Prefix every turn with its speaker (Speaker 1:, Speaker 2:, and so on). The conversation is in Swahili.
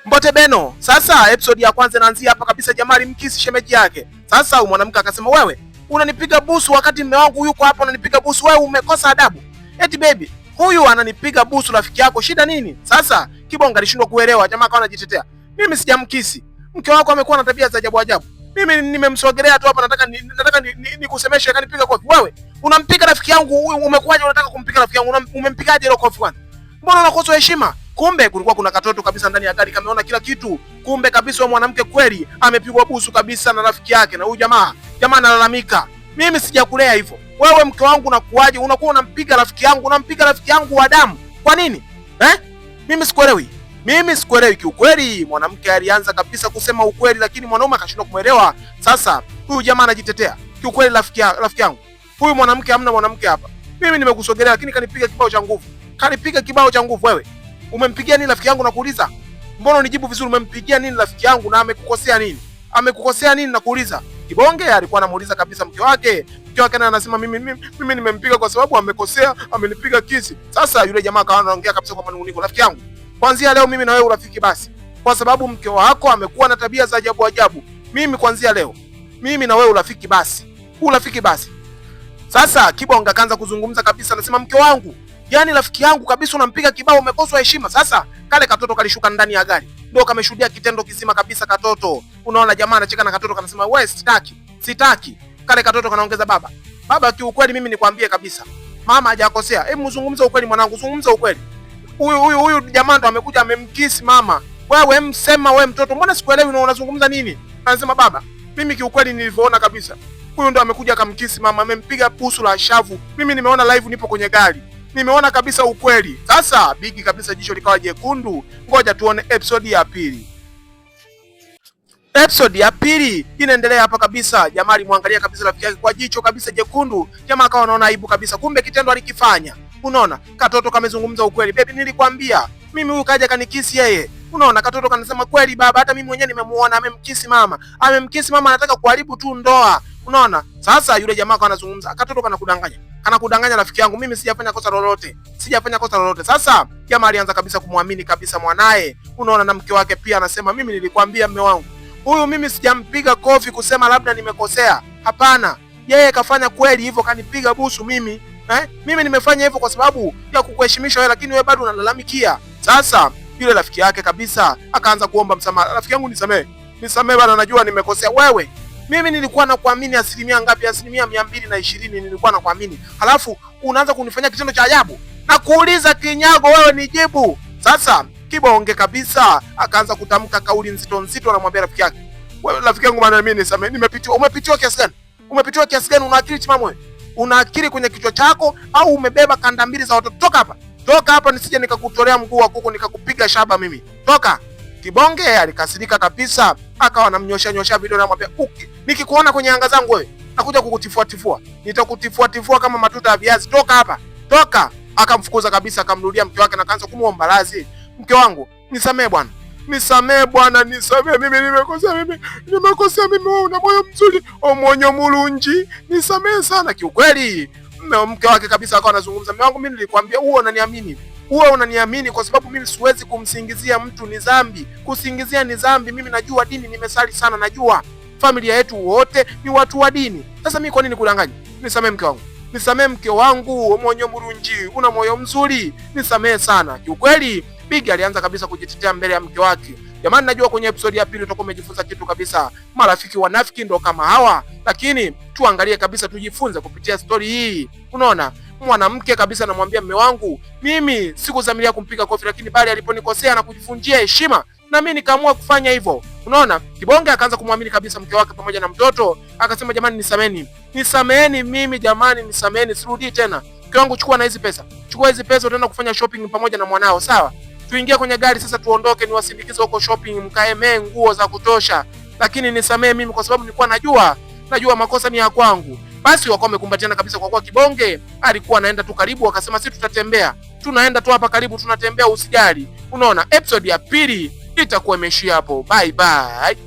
Speaker 1: Mbote Beno. Sasa episode ya kwanza inaanzia hapa kabisa, jamaa alimkisi shemeji yake. Sasa huyu mwanamke akasema, wewe unanipiga busu wakati mume wangu yuko hapa, unanipiga busu wewe, umekosa adabu. Eti baby, huyu ananipiga busu rafiki yako, shida nini? Sasa Kibonga alishindwa kuelewa, jamaa akawa anajitetea, mimi sijamkisi, mke wako amekuwa na tabia za ajabu ajabu, mimi nimemsogelea tu hapa, nataka nikusemeshe, akanipiga kofi. Wewe unampiga rafiki yangu huyu, umekuwaje? Unataka kumpiga rafiki yangu, umempigaje ile kofi kwanza? Mbona unakosa heshima? Kumbe kulikuwa kuna katoto kabisa ndani ya gari kameona kila kitu. Kumbe kabisa huyo mwanamke kweli amepigwa busu kabisa na rafiki yake, na huyu jamaa analalamika, mimi sijakulea hivyo. Wewe mke wangu unakuwaje? Unakuwa unampiga rafiki yangu, unampiga rafiki yangu wa damu kwa nini eh? Mimi sikuelewi, mimi sikuelewi kiukweli. Mwanamke alianza kabisa kusema ukweli, lakini mwanaume akashindwa kumwelewa. Sasa huyu jamaa anajitetea kiukweli, rafiki yangu huyu mwanamke, hamna mwanamke hapa, mimi nimekusogelea, lakini kanipiga kibao cha nguvu, kanipiga kibao cha nguvu. Wewe umempigia nini rafiki yangu? Nakuuliza, mbona unijibu vizuri? Umempigia nini rafiki yangu na amekukosea nini? Amekukosea nini? Nakuuliza. Kibonge alikuwa anamuuliza kabisa mke wake. Mke wake naye anasema mimi nimempiga kwa sababu amekosea, amenipiga kisi. Sasa yule jamaa akawa anaongea kabisa kwa manunguniko, rafiki yangu, kuanzia leo mimi na wewe urafiki basi, kwa sababu mke wako amekuwa na tabia za ajabu ajabu. Mimi kuanzia leo mimi na wewe urafiki basi, urafiki basi. Sasa Kibonge akaanza kuzungumza kabisa, anasema mke wangu, yani rafiki yangu kabisa, unampiga kibao, umekoswa heshima. Sasa kale katoto kalishuka ndani ya gari, ndio kameshuhudia kitendo kizima kabisa. Katoto, unaona jamaa anacheka na katoto kanasema wewe, sitaki, sitaki. Kale katoto kanaongeza baba, baba, kiukweli mimi nikwambie kabisa, mama hajakosea. Hebu zungumza ukweli mwanangu, zungumza ukweli. Huyu jamaa ndo amekuja amemkisi mama. Wewe msema wewe mtoto, mbona sikuelewi na unazungumza nini? Anasema baba, mimi kiukweli nilivyoona kabisa, huyu ndo amekuja akamkisi mama, amempiga busu la shavu. Mimi nimeona live, nipo kwenye gari, nimeona kabisa ukweli. Sasa Bigi kabisa jicho likawa jekundu. Ngoja tuone episode ya pili. Episode ya pili inaendelea hapa kabisa. Jamaa alimwangalia kabisa rafiki yake kwa jicho kabisa jekundu. Jamaa akawa anaona aibu kabisa, kumbe kitendo alikifanya. Unaona, katoto kamezungumza ukweli. Baby, nilikwambia mimi huyu kaja kanikisi yeye. Unaona, katoto kanasema kweli baba, hata mimi mwenyewe nimemuona amemkisi mama, amemkisi mama, anataka kuharibu tu ndoa. Unaona, sasa yule jamaa akawa anazungumza, katoto kanakudanganya, kanakudanganya rafiki yangu, mimi sijafanya kosa lolote, sijafanya kosa lolote. Sasa jamaa alianza kabisa kumwamini kabisa mwanaye. Unaona, na mke wake pia anasema, mimi nilikwambia mme wangu huyu mimi sijampiga kofi kusema labda nimekosea. Hapana, yeye kafanya kweli hivyo, kanipiga busu mimi eh? Mimi nimefanya hivyo kwa sababu ya kukuheshimisha wewe, lakini wewe bado unalalamikia. Sasa yule rafiki yake kabisa akaanza kuomba msamaha, rafiki yangu nisamee, nisamee bana, najua nimekosea. Wewe mimi nilikuwa nakuamini asilimia ngapi? Asilimia 220 nilikuwa nakuamini, halafu unaanza kunifanyia kitendo cha ajabu na kuuliza kinyago, wewe nijibu. Sasa Kibonge kabisa akaanza kutamka kauli nzito nzito, anamwambia rafiki yake, wewe rafiki yangu bana, mimi nisamee, nimepitiwa. Umepitiwa kiasi gani? Umepitiwa kiasi gani? Una akili timamu wewe? Una akili kwenye kichwa chako au umebeba kanda mbili za watoto? Toka hapa, toka hapa, nisije nikakutolea mguu wa kuku nikakupiga shaba mimi. Toka. Kibonge alikasirika kabisa, akawa anamnyosha nyosha video na anamwambia, nikikuona kwenye anga zangu wewe nakuja kukutifua tifua, nitakutifua tifua kama matuta ya viazi. Toka hapa, toka. Akamfukuza kabisa, akamrudia mke wake na akaanza kumuomba radhi. Mke wangu nisamee bwana, nisamee bwana, nisamee mimi nimekosea, mimi nimekosea, mimi wewe una moyo mzuri, omonyo mulunji, nisamee sana. Kiukweli mke wake kabisa akawa anazungumza, mume wangu, mimi nilikwambia huo unaniamini, huo unaniamini kwa sababu mimi siwezi kumsingizia mtu, ni dhambi kusingizia, ni dhambi. Mimi najua dini, nimesali sana, najua familia yetu wote ni watu wa dini. Sasa mimi kwa nini kudanganya? Nisamee mke wangu, nisamee mke wangu, omonyo mulunji, una moyo mzuri, nisamee sana. Kiukweli Bigi alianza kabisa kujitetea mbele ya mke wake. Jamani, najua kwenye episode ya pili utakuwa umejifunza kitu kabisa. Marafiki wanafiki ndo kama hawa, lakini tuangalie kabisa, tujifunze kupitia story hii. Unaona, mwanamke kabisa anamwambia mume wangu, mimi sikudhamiria kumpiga kofi, lakini bali aliponikosea na kujifunjia heshima na mimi nikaamua kufanya hivyo. Unaona, Kibonge akaanza kumwamini kabisa mke wake pamoja na mtoto, akasema jamani, nisameni, nisameni mimi jamani, nisameni, sirudii tena. Mke wangu, chukua na hizi pesa, chukua hizi pesa, utaenda kufanya shopping pamoja na mwanao, sawa? Tuingie kwenye gari sasa, tuondoke, niwasindikize huko shopping, mkaemee nguo za kutosha, lakini nisamee mimi kwa sababu nilikuwa najua makosa ni ya kwangu. Basi wakawa wamekumbatiana kabisa, kwa kuwa Kibonge alikuwa anaenda tu karibu, akasema sisi tutatembea, tunaenda tu hapa karibu, tunatembea, usijali. Unaona, episode ya pili itakuwa imeishia hapo. Bye bye.